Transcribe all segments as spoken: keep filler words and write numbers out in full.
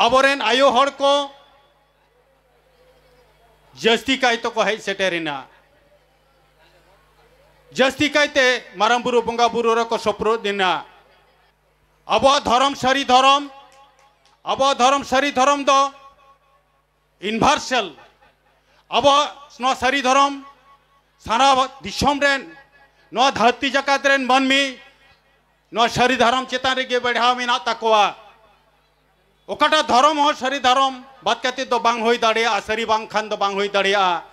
ᱟᱵᱚᱨᱮᱱ ᱟᱭᱳ ᱦᱚᱲ ᱠᱚ ᱡᱟᱹᱥᱛᱤ ᱠᱟᱭ ᱛᱮᱠᱚ ᱦᱮᱡ ᱥᱮᱴᱮᱨ ᱮᱱᱟ᱾ ᱡᱟᱹᱥᱛᱤ ᱠᱟᱭᱛᱮ ᱢᱟᱨᱟᱝ ᱵᱩᱨᱩ ᱵᱚᱸᱜᱟ ᱵᱩᱨᱩ ᱨᱮᱠᱚ ᱥᱳᱯᱨᱳᱫ ᱮᱱᱟ᱾ ᱟᱵᱚᱣᱟᱜ ᱫᱷᱚᱨᱚᱢ ᱥᱟᱹᱨᱤ ᱫᱷᱚᱨᱚᱢ, ᱟᱵᱚᱣᱟᱜ ᱫᱷᱚᱨᱚᱢ ᱥᱟᱹᱨᱤ ᱫᱷᱚᱨᱚᱢ ᱫᱚ ᱤᱱᱵᱷᱟᱨᱥᱟᱞ᱾ ᱟᱵᱚᱣᱟᱜ ᱱᱚᱣᱟ ᱥᱟᱹᱨᱤ ᱫᱷᱚᱨᱚᱢ ᱥᱟᱨᱟ ᱫᱤᱥᱚᱢ ᱨᱮᱱ, ᱱᱚᱣᱟ ᱫᱷᱟᱹᱨᱛᱤ ᱡᱟᱠᱟᱛ ᱨᱮᱱ ᱢᱟᱹᱱᱢᱤ ᱱᱚᱣᱟ ᱥᱟᱹᱨᱤ ᱫᱷᱚᱨᱚᱢ ᱪᱮᱛᱟᱱ ᱨᱮᱜᱮ ᱵᱮᱲᱦᱟᱣ ᱢᱮᱱᱟᱜ ᱛᱟᱠᱚᱣᱟ᱾ ᱚᱠᱟᱴᱟᱜ ᱫᱷᱚᱨᱚᱢ ᱦᱚᱸ ᱥᱟᱹᱨᱤ ᱫᱷᱚᱨᱚᱢ ᱵᱟᱫ ᱠᱟᱛᱮ ᱫᱚ ᱵᱟᱝ ᱦᱩᱭ ᱫᱟᱲᱮᱭᱟᱜᱼᱟ, ᱥᱟᱹᱨᱤ ᱵᱟᱝᱠᱷᱟᱱ ᱫᱚ ᱵᱟᱝ ᱦᱩᱭ ᱫᱟᱲᱮᱭᱟᱜᱼᱟ᱾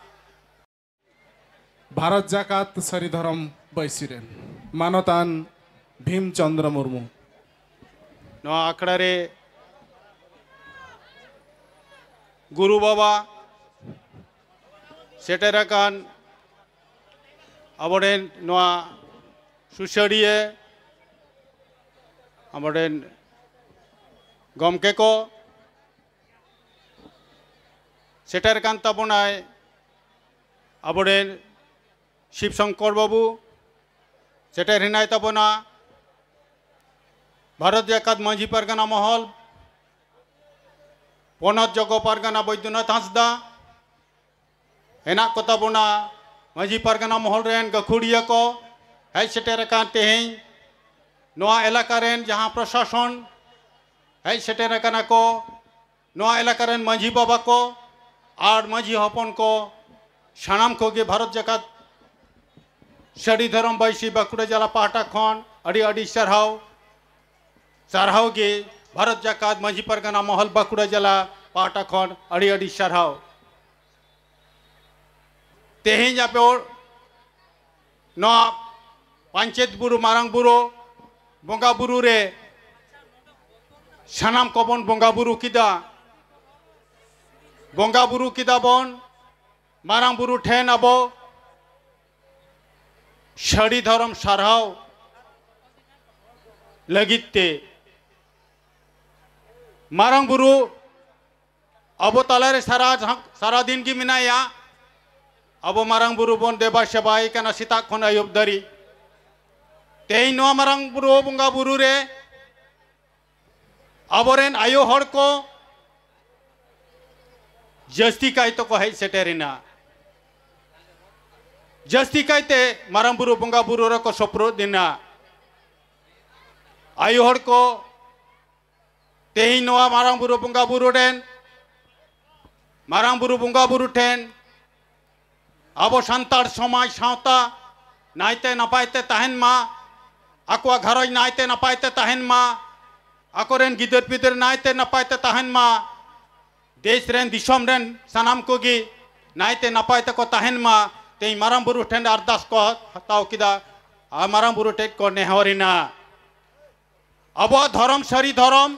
ᱵᱷᱟᱨᱚᱛ ᱡᱟᱠᱟᱛ ᱥᱟᱹᱨᱤ ᱫᱷᱚᱨᱚᱢ ᱵᱟᱹᱭᱥᱤ ᱨᱮᱱ ᱢᱟᱱᱚᱛᱟᱱ ᱵᱷᱤᱢ ᱪᱚᱸᱫᱽᱨᱚ ᱢᱩᱨᱢᱩ᱾ ᱱᱚᱣᱟ ᱟᱠᱷᱲᱟ ᱨᱮ ᱜᱩᱨᱩ ᱵᱟᱵᱟ ᱥᱮᱴᱮᱨ ᱟᱠᱟᱱ ᱟᱵᱚᱨᱮᱱ ᱱᱚᱣᱟ ᱥᱩᱥᱟᱹᱨᱤᱭᱟᱹ, ᱟᱵᱚᱨᱮᱱ ᱜᱚᱢᱠᱮ ᱠᱚ ᱥᱮᱴᱮᱨ ᱟᱠᱟᱱ ᱛᱟᱵᱚᱱᱟᱭ, ᱟᱵᱚᱨᱮᱱ ᱥᱤᱵ ᱥᱚᱝᱠᱚᱨ ᱵᱟᱹᱵᱩ ᱥᱮᱴᱮᱨ ᱦᱮᱱᱟᱭ ᱛᱟᱵᱚᱱᱟ, ᱵᱷᱟᱨᱚᱛ ᱡᱟᱠᱟᱛ ᱢᱟᱹᱡᱷᱤ ᱯᱟᱨᱜᱟᱱᱟ ᱢᱚᱦᱚᱞ, ᱯᱚᱱᱚᱛ ᱡᱚᱜᱚ ᱯᱟᱨᱜᱟᱱᱟ ᱵᱳᱭᱫᱚᱱᱟᱛᱷ ᱦᱟᱸᱥᱫᱟ, ᱦᱮᱱᱟᱜ ᱠᱚ ᱛᱟᱵᱚᱱᱟ ᱢᱟᱹᱡᱷᱤ ᱯᱟᱨᱜᱟᱱᱟ ᱢᱚᱦᱚᱞ ᱨᱮᱱ ᱜᱟᱹᱠᱷᱩᱲᱤᱭᱟᱹ ᱠᱚ ᱦᱮᱡ ᱥᱮᱴᱮᱨ ᱟᱠᱟᱱ ᱛᱮᱦᱮᱧ ᱱᱚᱣᱟ ᱮᱞᱟᱠᱟ ᱨᱮᱱ ᱡᱟᱦᱟᱸ ᱯᱨᱚᱥᱟᱥᱚᱱ ᱦᱮᱡ ᱥᱮᱴᱮᱨ ᱟᱠᱟᱱᱟ ᱠᱚ, ᱱᱚᱣᱟ ᱮᱞᱟᱠᱟ ᱨᱮᱱ ᱢᱟᱹᱡᱷᱤ ᱵᱟᱵᱟ ᱠᱚ ᱟᱨ ᱢᱟᱹᱡᱷᱤ ᱦᱚᱯᱚᱱ ᱠᱚ, ᱥᱟᱱᱟᱢ ᱠᱚᱜᱮ ᱵᱷᱟᱨᱚᱛ ᱡᱟᱠᱟᱛ ᱥᱟᱹᱨᱤ ᱫᱷᱚᱨᱚᱢ ᱵᱟᱹᱭᱥᱤ ᱵᱟᱸᱠᱩᱲᱟ ᱡᱮᱞᱟ ᱯᱟᱦᱴᱟ ᱠᱷᱚᱱ ᱟᱹᱰᱤ ᱟᱹᱰᱤ ᱥᱟᱨᱦᱟᱣ᱾ ᱥᱟᱨᱦᱟᱣ ᱜᱮ ᱵᱷᱟᱨᱚᱛ ᱡᱟᱠᱟᱛ ᱢᱟᱹᱡᱷᱤ ᱯᱟᱨᱜᱟᱱᱟ ᱢᱚᱦᱚᱞ ᱵᱟᱸᱠᱩᱲᱟ ᱡᱮᱞᱟ ᱯᱟᱦᱴᱟ ᱠᱷᱚᱱ ᱟᱹᱰᱤ ᱟᱹᱰᱤ ᱥᱟᱨᱦᱟᱣ᱾ ᱛᱮᱦᱮᱧ ᱟᱯᱮ ᱱᱚᱣᱟ ᱯᱟᱧᱪᱮᱛ ᱵᱩᱨᱩ ᱢᱟᱨᱟᱝ ᱵᱩᱨᱩ ᱵᱚᱸᱜᱟ ᱵᱩᱨᱩ ᱨᱮ ᱥᱟᱱᱟᱢ ᱠᱚᱵᱚᱱ ᱵᱚᱸᱜᱟ ᱵᱩᱨᱩ ᱠᱮᱫᱟ᱾ ᱵᱚᱸᱜᱟ ᱵᱩᱨᱩ ᱠᱮᱫᱟ ᱵᱚᱱ ᱢᱟᱨᱟᱝ ᱵᱩᱨᱩ ᱴᱷᱮᱱ ᱟᱵᱚ ᱥᱟᱹᱨᱤ ᱫᱷᱚᱨᱚᱢ ᱥᱟᱨᱦᱟᱣ ᱞᱟᱹᱜᱤᱫ ᱛᱮ᱾ ᱢᱟᱨᱟᱝ ᱵᱩᱨᱩ ᱟᱵᱚ ᱛᱟᱞᱟᱨᱮ ᱥᱟᱨᱟ ᱡᱷᱟᱸᱠ-, ᱥᱟᱨᱟ ᱫᱤᱱ ᱜᱮ ᱢᱮᱱᱟᱭᱟ᱾ ᱟᱵᱚ ᱢᱟᱨᱟᱝ ᱵᱩᱨᱩ ᱵᱚᱱ ᱫᱮᱵᱟ ᱥᱮᱵᱟᱭᱮ ᱠᱟᱱᱟ ᱥᱮᱛᱟᱜ ᱠᱷᱚᱱ ᱟᱹᱭᱩᱵ ᱫᱷᱟᱹᱨᱤᱡ᱾ ᱛᱮᱦᱮᱧ ᱱᱚᱣᱟ ᱢᱟᱨᱟᱝ ᱵᱩᱨᱩ ᱵᱚᱸᱜᱟ ᱵᱩᱨᱩ ᱨᱮ ᱟᱵᱚᱨᱮᱱ ᱟᱭᱳ ᱦᱚᱲ ᱠᱚ ᱡᱟᱹᱥᱛᱤ ᱠᱟᱭ ᱛᱮᱠᱚ ᱦᱮᱡ ᱥᱮᱴᱮᱨᱮᱱᱟ᱾ ᱡᱟᱹᱥᱛᱤ ᱠᱟᱭᱛᱮ ᱢᱟᱨᱟᱝ ᱵᱩᱨᱩ ᱵᱚᱸᱜᱟ ᱵᱩᱨᱩ ᱨᱮᱠᱚ ᱥᱚᱯᱨᱚᱫ ᱮᱱᱟ᱾ ᱟᱭᱳ ᱦᱚᱲ ᱠᱚ ᱛᱮᱦᱮᱧ ᱱᱚᱣᱟ ᱢᱟᱨᱟᱝ ᱵᱩᱨᱩ ᱵᱚᱸᱜᱟ ᱵᱩᱨᱩ ᱨᱮᱱ, ᱢᱟᱨᱟᱝ ᱵᱩᱨᱩ ᱵᱚᱸᱜᱟ ᱵᱩᱨᱩ ᱴᱷᱮᱱ ᱟᱵᱚ ᱥᱟᱱᱛᱟᱲ ᱥᱚᱢᱟᱡᱽ ᱥᱟᱶᱛᱟ ᱱᱟᱭᱛᱮ ᱱᱟᱯᱟᱭ ᱛᱮ ᱛᱟᱦᱮᱱ ᱢᱟ, ᱟᱠᱚᱣᱟᱜ ᱜᱷᱟᱨᱚᱸᱡᱽ ᱱᱟᱭᱛᱮ ᱱᱟᱯᱟᱭ ᱛᱮ ᱛᱟᱦᱮᱱ ᱢᱟ, ᱟᱠᱚᱨᱮᱱ ᱜᱤᱫᱟᱹᱨ ᱯᱤᱫᱟᱹᱨ ᱱᱟᱭᱛᱮ ᱱᱟᱯᱟᱭ ᱛᱮ ᱛᱟᱦᱮᱱ ᱢᱟ, ᱫᱮᱥ ᱨᱮᱱ ᱫᱤᱥᱚᱢ ᱨᱮᱱ ᱥᱟᱱᱟᱢ ᱠᱚᱜᱮ ᱱᱟᱭᱛᱮ ᱱᱟᱯᱟᱭ ᱛᱮᱠᱚ ᱛᱟᱦᱮᱱ ᱢᱟ, ᱛᱮᱦᱮᱧ ᱢᱟᱨᱟᱝ ᱵᱩᱨᱩ ᱴᱷᱮᱱ ᱟᱨᱫᱟᱥ ᱠᱚ ᱦᱟᱛᱟᱣ ᱠᱮᱫᱟ ᱟᱨ ᱢᱟᱨᱟᱝ ᱵᱩᱨᱩ ᱴᱷᱮᱱ ᱠᱚ ᱱᱮᱦᱚᱨᱮᱱᱟ᱾ ᱟᱵᱚᱣᱟᱜ ᱫᱷᱚᱨᱚᱢ ᱥᱟᱹᱨᱤ ᱫᱷᱚᱨᱚᱢ,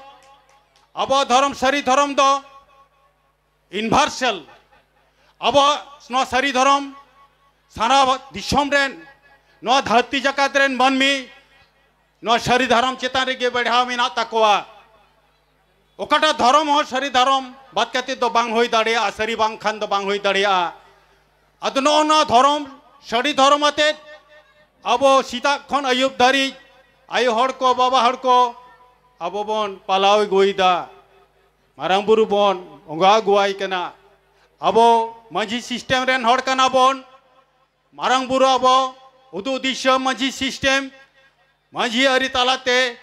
ᱟᱵᱚᱣᱟᱜ ᱫᱷᱚᱨᱚᱢ ᱥᱟᱹᱨᱤ ᱫᱷᱚᱨᱚᱢ ᱫᱚ ᱤᱱᱵᱷᱟᱨᱥᱟᱞ᱾ ᱟᱵᱚᱣᱟᱜ ᱱᱚᱣᱟ ᱥᱟᱹᱨᱤ ᱫᱷᱚᱨᱚᱢ ᱥᱟᱨᱟ ᱫᱤᱥᱚᱢ ᱨᱮᱱ, ᱱᱚᱣᱟ ᱫᱷᱟᱹᱨᱛᱤ ᱡᱟᱠᱟᱛ ᱨᱮᱱ ᱢᱟᱹᱱᱢᱤ ᱱᱚᱣᱟ ᱥᱟᱹᱨᱤ ᱫᱷᱚᱨᱚᱢ ᱪᱮᱛᱟᱱ ᱨᱮᱜᱮ ᱵᱮᱲᱦᱟᱣ ᱢᱮᱱᱟᱜ ᱛᱟᱠᱚᱣᱟ᱾ ᱚᱠᱟᱴᱟᱜ ᱫᱷᱚᱨᱚᱢ ᱦᱚᱸ ᱥᱟᱹᱨᱤ ᱫᱷᱚᱨᱚᱢ ᱵᱟᱫ ᱠᱟᱛᱮ ᱫᱚ ᱵᱟᱝ ᱦᱩᱭ ᱫᱟᱲᱮᱭᱟᱜᱼᱟ, ᱥᱟᱹᱨᱤ ᱵᱟᱝᱠᱷᱟᱱ ᱫᱚ ᱵᱟᱝ ᱦᱩᱭ ᱫᱟᱲᱮᱭᱟᱜᱼᱟ᱾ ᱟᱫᱚ ᱱᱚᱜᱼᱚ ᱱᱚᱣᱟ ᱫᱷᱚᱨᱚᱢ, ᱥᱟᱹᱨᱤ ᱫᱷᱚᱨᱚᱢ ᱟᱛᱮᱫ ᱟᱵᱚ ᱥᱮᱛᱟᱜ ᱠᱷᱚᱱ ᱟᱹᱭᱩᱵ ᱫᱷᱟᱹᱨᱤᱡ ᱟᱭᱳ ᱦᱚᱲ ᱠᱚ, ᱵᱟᱵᱟ ᱦᱚᱲ ᱠᱚ, ᱟᱵᱚ ᱵᱚᱱ ᱯᱟᱞᱟᱣ ᱟᱹᱜᱩᱭᱮᱫᱟ᱾ ᱢᱟᱨᱟᱝ ᱵᱩᱨᱩ ᱵᱚᱱ ᱵᱚᱸᱜᱟ ᱟᱹᱜᱩᱣᱟᱭ ᱠᱟᱱᱟ᱾ ᱟᱵᱚ ᱢᱟᱹᱡᱷᱤ ᱥᱤᱥᱴᱮᱢ ᱨᱮᱱ ᱦᱚᱲ ᱠᱟᱱᱟ ᱵᱚᱱ᱾ ᱢᱟᱨᱟᱝ ᱵᱩᱨᱩ ᱟᱵᱚ ᱩᱫᱩᱜ ᱫᱤᱥᱟᱹ ᱢᱟᱹᱡᱷᱤ ᱥᱤᱥᱴᱮᱢ, ᱢᱟᱹᱡᱷᱤ ᱟᱹᱨᱤ ᱛᱟᱞᱟᱛᱮ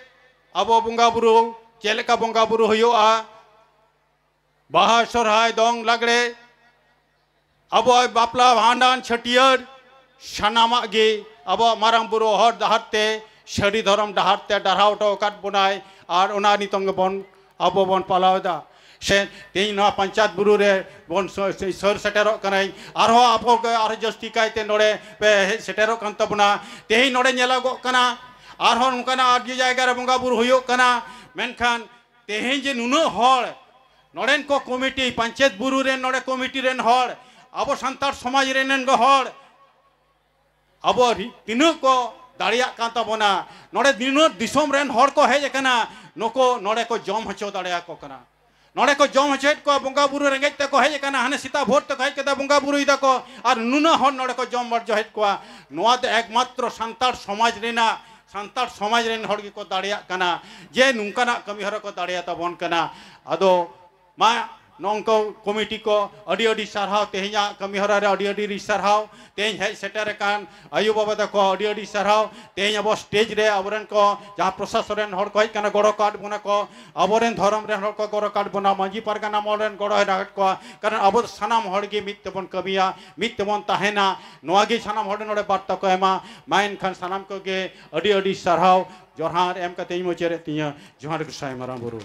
ᱟᱵᱚ ᱵᱚᱸᱜᱟ ᱵᱩᱨᱩ, ᱪᱮᱫ ᱞᱮᱠᱟ ᱵᱚᱸᱜᱟ ᱵᱩᱨᱩ ᱦᱩᱭᱩᱜᱼᱟ, ᱵᱟᱦᱟ, ᱥᱚᱨᱦᱟᱭ, ᱫᱚᱝ, ᱞᱟᱜᱽᱲᱮ, ᱟᱵᱚᱣᱟᱜ ᱵᱟᱯᱞᱟ, ᱵᱷᱟᱸᱰᱟᱱ, ᱪᱷᱟᱹᱴᱭᱟᱹᱨ, ᱥᱟᱱᱟᱢᱟᱜ ᱜᱮ ᱟᱵᱚᱣᱟᱜ ᱢᱟᱨᱟᱝ ᱵᱩᱨᱩ ᱦᱚᱨ ᱰᱟᱦᱟᱨ ᱛᱮ, ᱥᱟᱹᱨᱤ ᱫᱷᱚᱨᱚᱢ ᱰᱟᱦᱟᱨ ᱛᱮ ᱰᱟᱨᱦᱟᱣ ᱦᱚᱴᱚ ᱟᱠᱟᱫ ᱵᱚᱱᱟᱭ᱾ ᱟᱨ ᱚᱱᱟ ᱱᱤᱛᱚᱝ ᱜᱮᱵᱚᱱ, ᱟᱵᱚ ᱵᱚᱱ ᱯᱟᱞᱟᱣ ᱮᱫᱟ᱾ ᱥᱮ ᱛᱮᱦᱮᱧ ᱱᱚᱣᱟ ᱯᱚᱧᱪᱟᱭᱮᱛ ᱵᱩᱨᱩ ᱨᱮ ᱵᱚᱱ ᱥᱚ-, ᱥᱮ-, ᱥᱟᱹᱨ ᱥᱮᱴᱮᱨᱚᱜ ᱠᱟᱱᱟᱭ᱾ ᱟᱨᱦᱚᱸ ᱟᱵᱚ ᱜᱮ ᱟᱨᱦᱚᱸ ᱡᱟᱹᱥᱛᱤ ᱠᱟᱭᱛᱮ ᱱᱚᱰᱮ ᱯᱮ ᱦᱮᱡ ᱥᱮᱴᱮᱨᱚᱜ ᱠᱟᱱ ᱛᱟᱵᱚᱱᱟ᱾ ᱛᱮᱦᱮᱧ ᱱᱚᱰᱮ ᱧᱮᱞᱚᱜᱚᱜ ᱠᱟᱱᱟ, ᱟᱨᱦᱚᱸ ᱱᱚᱝᱠᱟᱱᱟᱜ ᱟᱹᱰᱤ ᱡᱟᱭᱜᱟ ᱨᱮ ᱵᱚᱸᱜᱟ ᱵᱩᱨᱩ ᱦᱩᱭᱩᱜ ᱠᱟᱱᱟ, ᱢᱮᱱᱠᱷᱟᱱ ᱛᱮᱦᱮᱧ ᱡᱮ ᱱᱩᱱᱟᱹᱜ ᱦᱚᱲ, ᱱᱚᱰᱮᱱ ᱠᱚ ᱠᱚᱢᱤᱴᱤ, ᱯᱚᱧᱪᱟᱭᱮᱛ ᱵᱩᱨᱩ ᱨᱮᱱ ᱱᱚᱰᱮ ᱠᱚᱢᱤᱴᱤ ᱨᱮᱱ ᱦᱚᱲ, ᱟᱵᱚ ᱥᱟᱱᱛᱟᱲ ᱥᱚᱢᱟᱡᱽ ᱨᱮᱱ ᱦᱚᱲ, ᱟᱵᱚ ᱨᱤ-, ᱛᱤᱱᱟᱹᱜ ᱠᱚ ᱫᱟᱲᱮᱭᱟᱜ ᱠᱟᱱ ᱛᱟᱵᱚᱱᱟ᱾ ᱱᱚᱰᱮ ᱱᱤᱱᱟᱹᱜ ᱫᱤᱥᱚᱢ ᱨᱮᱱ ᱦᱚᱲ ᱠᱚ ᱦᱮᱡ ᱟᱠᱟᱱᱟ, ᱱᱩᱠᱩ ᱱᱚᱰᱮ ᱠᱚ ᱡᱚᱢ ᱦᱚᱪᱚ ᱫᱟᱲᱮᱭᱟᱠᱚ ᱠᱟᱱᱟ᱾ ᱱᱚᱰᱮ ᱠᱚ ᱡᱚᱢ ᱦᱚᱪᱚᱭᱮᱫ ᱠᱚᱣᱟ, ᱵᱚᱸᱜᱟ ᱵᱩᱨᱩ ᱨᱮᱸᱜᱮᱡ ᱛᱮᱠᱚ ᱦᱮᱡ ᱟᱠᱟᱱᱟ, ᱦᱟᱱᱮ ᱥᱮᱛᱟᱜ ᱵᱷᱳᱨ ᱛᱮᱠᱚ ᱦᱮᱡ ᱠᱟᱛᱮ ᱵᱚᱸᱜᱟ ᱵᱩᱨᱩᱭ ᱫᱟᱠᱚ, ᱟᱨ ᱱᱩᱱᱟᱹᱜ ᱦᱚᱲ ᱱᱚᱰᱮ ᱠᱚ ᱡᱚᱢ ᱵᱟᱨᱡᱚ ᱦᱮᱡ ᱠᱚᱣᱟ᱾ ᱱᱚᱣᱟ ᱫᱚ ᱮᱠᱢᱟᱛᱨᱚ ᱥᱟᱱᱛᱟᱲ ᱥᱚᱢᱟᱡᱽ ᱨᱮᱱᱟᱜ, ᱥᱟᱱᱛᱟᱲ ᱥᱚᱢᱟᱡᱽ ᱨᱮᱱ ᱦᱚᱲ ᱜᱮᱠᱚ ᱫᱟᱲᱮᱭᱟᱜ ᱠᱟᱱᱟ, ᱡᱮ ᱱᱚᱝᱠᱟᱱᱟᱜ ᱠᱟᱹᱢᱤ ᱦᱚᱨᱟ ᱠᱚ ᱫᱟᱲᱮᱭᱟ ᱛᱟᱵᱚᱱ ᱠᱟᱱᱟ᱾ ᱟᱫᱚ ᱢᱟ ᱱᱚᱝᱠᱟ ᱠᱚᱢᱤᱴᱤ ᱠᱚ ᱟᱹᱰᱤ ᱟᱹᱰᱤ ᱥᱟᱨᱦᱟᱣ, ᱛᱮᱦᱮᱧᱟᱜ ᱠᱟᱹᱢᱤ ᱦᱚᱨᱟ ᱨᱮ ᱟᱹᱰᱤ ᱟᱹᱰᱤ ᱥᱟᱨᱦᱟᱣ, ᱛᱮᱦᱮᱧ ᱦᱮᱡ ᱥᱮᱴᱮᱨ ᱟᱠᱟᱱ ᱟᱭᱳ ᱵᱟᱵᱟ ᱛᱟᱠᱚ ᱟᱹᱰᱤ ᱟᱹᱰᱤ ᱥᱟᱨᱦᱟᱣ, ᱛᱮᱦᱮᱧ ᱟᱵᱚ ᱥᱴᱮᱡ ᱨᱮ ᱟᱵᱚᱨᱮᱱ ᱠᱚ ᱡᱟᱦᱟᱸ ᱯᱨᱚᱥᱟᱥᱚᱱ ᱨᱮᱱ ᱦᱚᱲ ᱠᱚ ᱦᱮᱡ ᱠᱟᱱᱟ ᱜᱚᱲᱚ ᱠᱟᱫ ᱵᱚᱱᱟ ᱠᱚ, ᱟᱵᱚᱨᱮᱱ ᱫᱷᱚᱨᱚᱢ ᱨᱮᱱ ᱦᱚᱲ ᱠᱚ ᱜᱚᱲᱚ ᱠᱟᱫ ᱵᱚᱱᱟ, ᱢᱟᱹᱡᱷᱤ ᱯᱟᱨᱜᱟᱱᱟ ᱢᱚᱦᱚᱞ ᱨᱮᱱ ᱜᱚᱲᱚ ᱦᱮᱱᱟᱜ ᱠᱚᱣᱟ, ᱠᱟᱨᱚᱱ ᱟᱵᱚ ᱥᱟᱱᱟᱢ ᱦᱚᱲ ᱜᱮ ᱢᱤᱫ ᱛᱮᱵᱚᱱ ᱠᱟᱹᱢᱤᱭᱟ, ᱢᱤᱫ ᱛᱮᱵᱚᱱ ᱛᱟᱦᱮᱱᱟ, ᱱᱚᱣᱟ ᱜᱮ ᱥᱟᱱᱟᱢ ᱦᱚᱲ ᱱᱚᱰᱮ ᱵᱟᱨᱛᱟ ᱠᱚ ᱮᱢᱟ᱾ ᱢᱟ ᱮᱱᱠᱷᱟᱱ ᱥᱟᱱᱟᱢ ᱠᱚᱜᱮ ᱟᱹᱰᱤ ᱟᱹᱰᱤ ᱥᱟᱨᱦᱟᱣ, ᱡᱚᱦᱟᱨ ᱮᱢ ᱠᱟᱛᱮᱧ ᱢᱩᱪᱟᱹᱫᱮᱫ ᱛᱤᱧᱟᱹ᱾ ᱡᱚᱦᱟᱨ ᱜᱚᱸᱥᱟᱭ ᱢᱟᱨᱟᱝ ᱵᱩᱨᱩ᱾